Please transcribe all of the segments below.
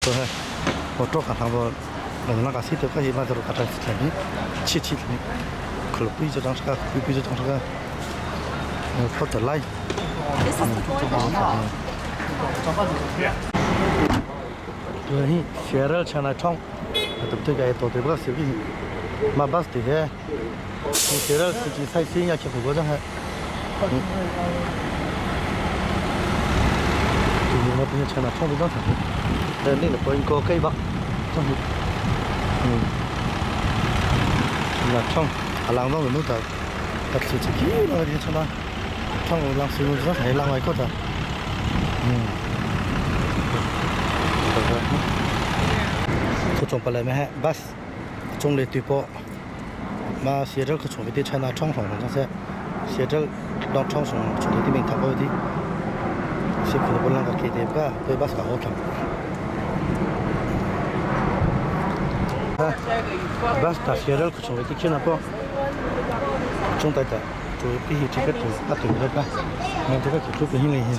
To he motor ka hlang bo lang ka si to ka hi ma ka ta si thlami chi chi thlami khulpui cho chang ka pui pui cho chang ka phot ta lai. This is the golden shop. To hi Seattle chana thong tu te ka to te ba si bi ma bus te he Seattle city sai si ya che ko jang he tu ma te chana thong do jang tha ni là point ko cây bắc trong là trong à lang dong nu ta ta su chi ki la đi chana trong lang su nu ta lang ai ko ta thu chong pa lai ma he bus chung le tu po ma Seattle ko chung ti China trong song song se Seattle dong trong song chung ti ming thang ko ti se khu bo lang ka ke te ka toi bus ka ho tham bus ta Seattle ko chung ti China po chung tai ta tu pi hi ticket tu a tu le ka ngan te ka tu pi hi le hi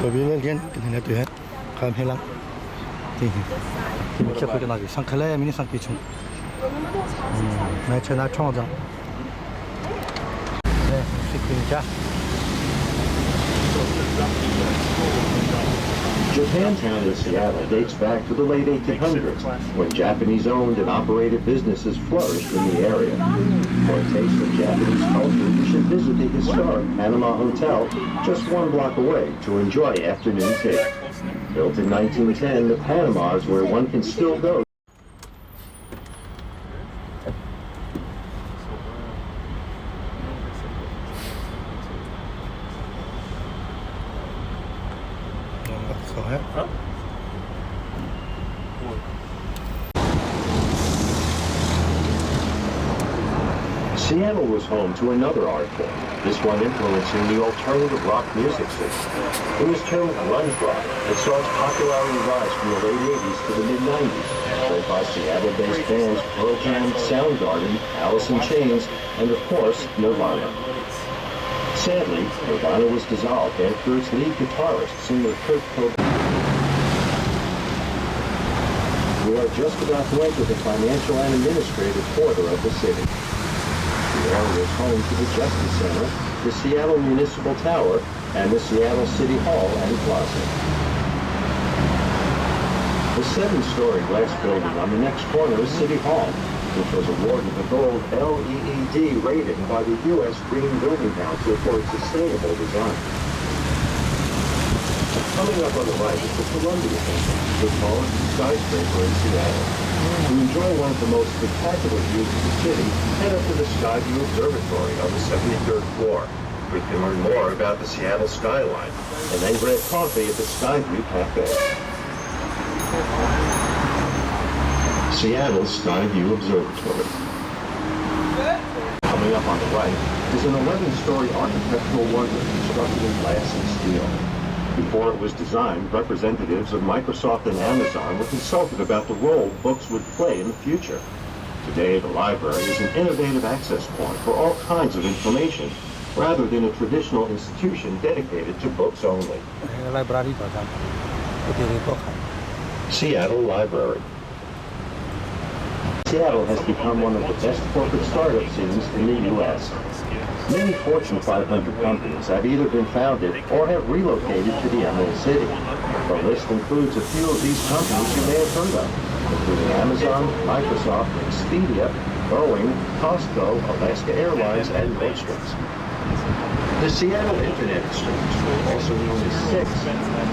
ko bi le gen ke ne tu he kham he lang ti ti mi khep ka na sang khale mi sang ki chung nai China chong jang ne si kun cha. Japantown in Seattle dates back to the late 1800s when Japanese-owned and operated businesses flourished in the area. For a taste of Japanese culture, you should visit the historic Panama Hotel just one block away to enjoy afternoon tea. Built in 1910, the Panama is where one can still go Seattle was home to another art form, this one influencing the alternative rock music scene. It was termed grunge rock and saw its popularity rise from the late 80s to the mid-90s, led by Seattle-based bands Pearl Jam, Soundgarden, Alice in Chains, and of course, Nirvana. Sadly, Nirvana was dissolved after its lead guitarist, singer Kurt Cobain. We are just about to enter the financial and administrative quarter of the city. The area is home to the Justice Center, the Seattle Municipal Tower, and the Seattle City Hall and Plaza. The 7-story glass building on the next corner is City Hall, which was awarded the gold LEED rating by the U.S. Green Building Council for its sustainable design. Coming up on the right is the Columbia Building, the tallest skyscraper in Seattle. To enjoy one of the most spectacular views of the city, head up to the Skyview Observatory on the 73rd floor, where you can learn more about the Seattle skyline, and then grab coffee at the Skyview Cafe. Seattle Skyview Observatory. Coming up on the right is an 11-story architectural wonder constructed in glass and steel. Before it was designed, representatives of Microsoft and Amazon were consulted about the role books would play in the future. Today, the library is an innovative access point for all kinds of information, rather than a traditional institution dedicated to books only. Library to jang ko te ko kha. Seattle Library. Seattle has become one of the best corporate startup scenes in the U.S. Many Fortune 500 companies have either been founded or have relocated to the Emerald City. The list includes a few of these companies you may have heard of, including Amazon, Microsoft, Expedia, Boeing, Costco, Alaska Airlines, and Nordstrom's. The Seattle Internet Exchange, also known as SIX,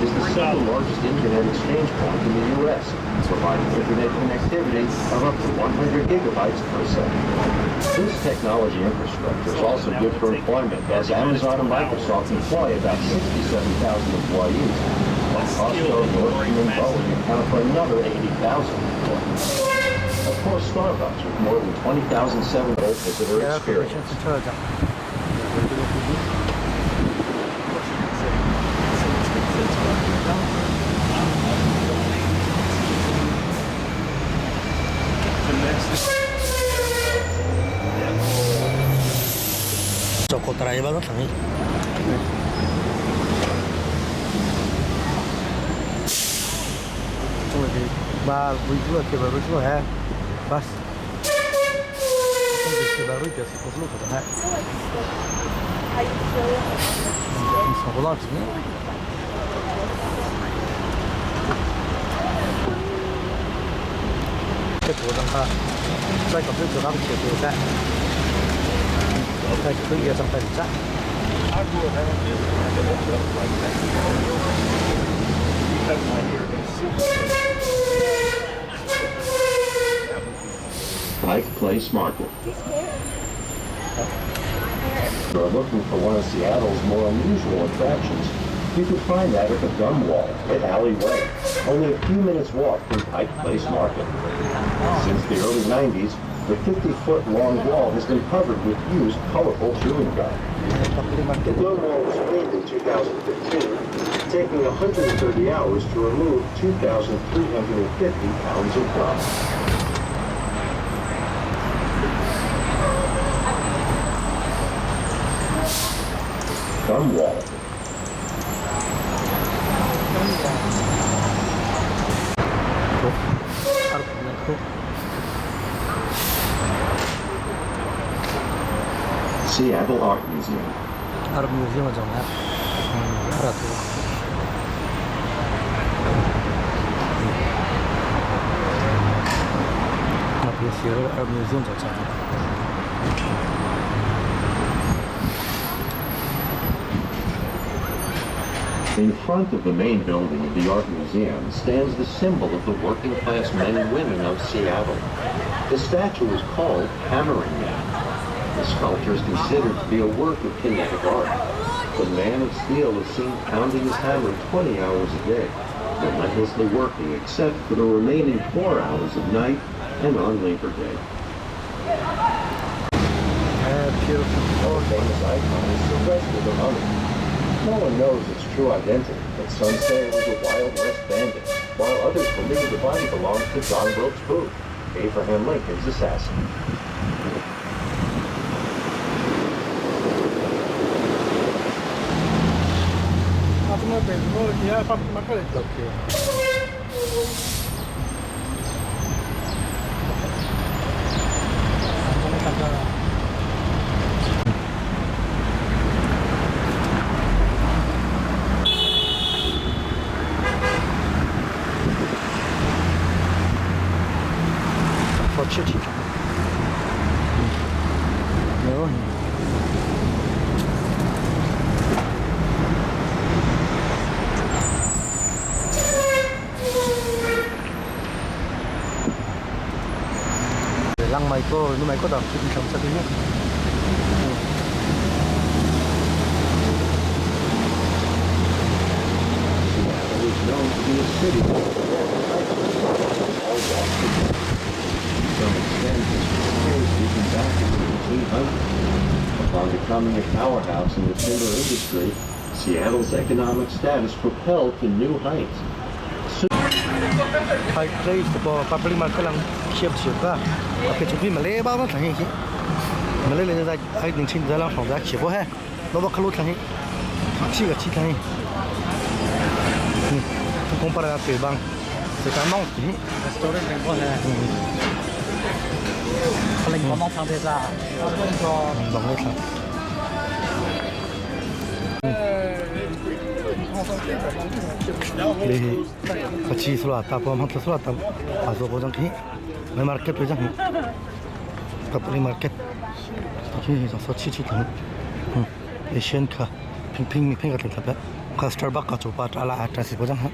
is the second largest internet exchange point in the U.S., providing internet connectivity of up to 100 gigabytes per second. This technology infrastructure is also good for employment, as Amazon and Microsoft employ about 67,000 employees, while Costco, Nordstrom, and Boeing account for another 80,000 employees. Of course, Starbucks, with more than 20,700 visitor Yeah, experience. Choco driver no thang. Ba vui ke ba ru he bas ke ba ru ke se ko lu ko ha. 这图上哈，再个这张贴图噻，再可以张本噻。 Pike Place Market. If you're looking for one of Seattle's more unusual attractions, you can find that at the Gum Wall at Alley Way, only a few minutes walk from Pike Place Market. Since the early 90s, the 50-foot long wall has been covered with used colorful chewing gum. The gum wall was cleaned in 2015, taking 130 hours to remove 2,350 pounds of gum. Gum wall. Seattle Art Museum. Art Museum zong ah a rat. Seattle Art Museum zong cang. In front of the main building of the Art Museum stands the symbol of the working class men and women of Seattle. The statue is called Hammering Man. The sculpture is considered to be a work of kinetic art. The man of steel is seen pounding his hammer 20 hours a day, relentlessly working except for the remaining 4 hours of night and on Labor Day. Beautiful. Our famous icon is Sylvester the Mummy. No one knows its true identity, but some say it was a Wild West bandit, while others believe the body belongs to John Wilkes Booth, Abraham Lincoln's assassin. 我吃起。没问题。Lăng mày cô, nó mày có đọc chuyện sống sao nhé. Seattle is known to be a city of all walks of life. Some extend this heritage even back to the 1800s. Upon becoming a powerhouse in the timber industry, Seattle's economic status propelled to new heights. Pike Place 個 public market lang khiap chiu ka ke chu Malay ba ma thang hi Malay le za ai ning chin za lang thong za khiap he lo ba khalu thang hi chi ga chi thang hi compara pe bang c'est un manque hi. Restaurant 定嗰係，另外望睇咋，嗰個 bằng hết thang. 네, 같이 슬로왔다, 포함한 슬로왔다, 와서 보장 키, 매 market 보장 public market, khi so chi chi thang, Asian ka, ping ping ping ka thap, ka Starbucks ka chupa ala ata si bojang ha,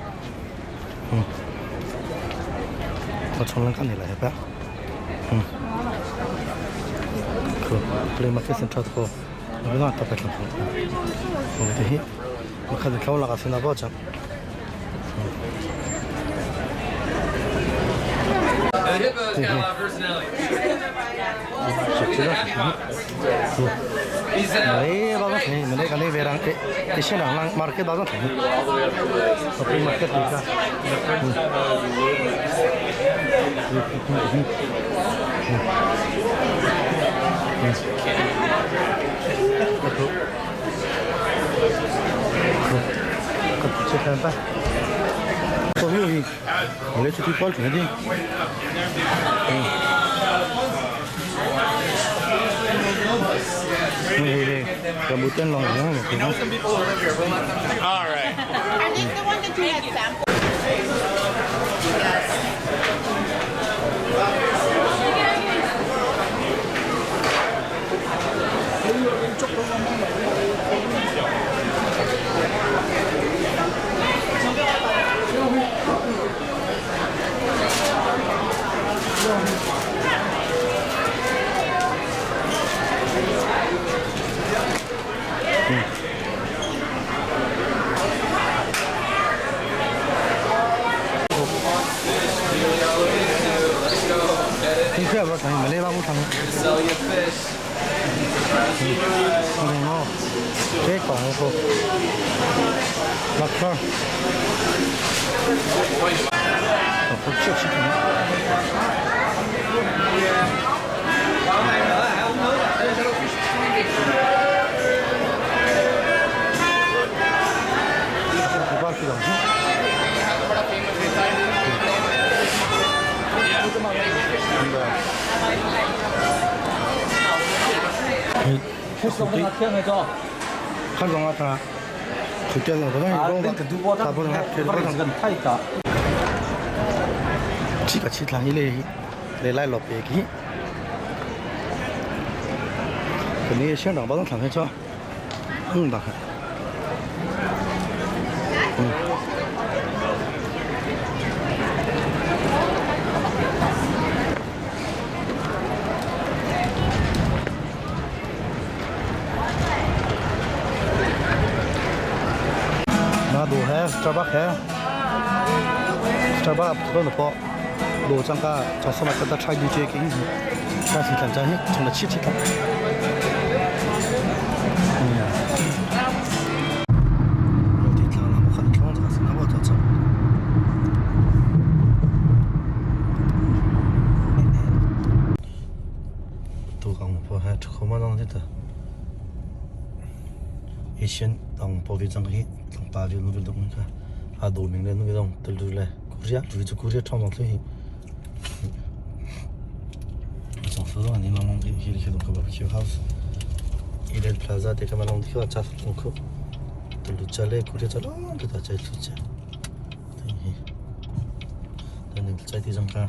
ka chonglang ka ni la ha, 그 public market 센터 ko, 우리가 다 뺏어. 어, 뭐 카드 올라가서 보자. The hippo's got a lot of personality. He's Malay ba thai malay ka nei verang e Asian lang market ba thai public market ni ka. Ka che khan pa ko mi Lấy cho tôi chuẩn đi. Rambutan long nó. All right. Are these the ones that you had sampled? Thì cái đó thằng mà lấy bao thằng. Sell you fish. Thằng nó. Cái còn không. Lạc cơ. Ờ, chưa chỉ 看中啊，他，佢叫我啊，那个赌博，他不能他这个太大。这个市场一类来来老北京，肯定县长帮咱谈谈车，嗯，大概，嗯。那路还 Starbucks 还 Starbucks 不能跑，路上个叫什么？叫他拆地接给你，但是咱咱从那七七他。嗯。我地上那么很长，这个是那么多走。都讲不还出口嘛，当的。Asian dong poli chang hi dong pa ju nu dong kha a do ming le nu dong tel du le Korea ju ju Korea chong dong hi song so dong ni ma mong hi hi dong ka barbecue house Eden Plaza te ka ma long thi cha dong ko tel du cha le Korea cha long ta cha lu cha hi ta ni cha ti jang ka